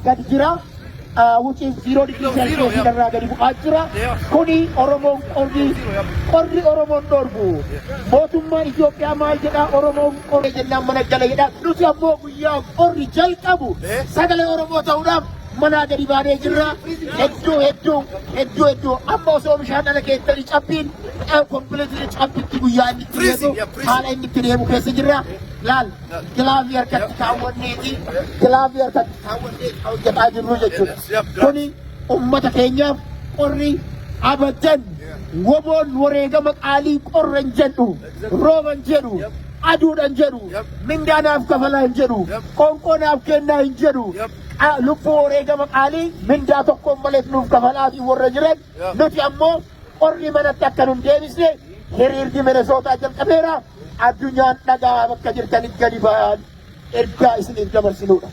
Gadi jira. Which is 0 degree Celsius irraa gadi bu'aa jira. Kuni Oromoon qorri qorri Oromoon dhorbu. Mootummaan Itoophiyaa maal jedhaa? Oromoon qorri jennaan mana jala jedha. Nuti ammoo guyyaa qorri jalqabu sagalee Oromoo ta'uudhaaf manaa gadi baanee jirra. Hedduu hedduu hedduu hedduu amma osoo bishaan ala keessatti cabbiin completely cabbitti guyyaa inni itti deemu haala inni itti deemu keessa jirra. Laal, glove harkatti kaawwanneeti, glove harkatti kaawwanneeti hojjetaa jirru jechuudha. Kuni ummata keenyaaf qorri abadan WBOn wareegama qaalii qorra hin jedhu, rooba hin jedhu, aduudha hin jedhu, mindaa naaf kafalaa hin jedhu, qoonqoo naaf kennaa hin jedhu. Lubbuu wareegama qaalii mindaa tokkoon malee nuuf kafalaatii warra jiran, nuti ammoo qorri manatti akka nun deebisne hiriirri Minesootaa jalqabeera. Addunyaan dhagaa bakka jirtanitti gadi ba'an ergaa isiniif dabarsinuudha.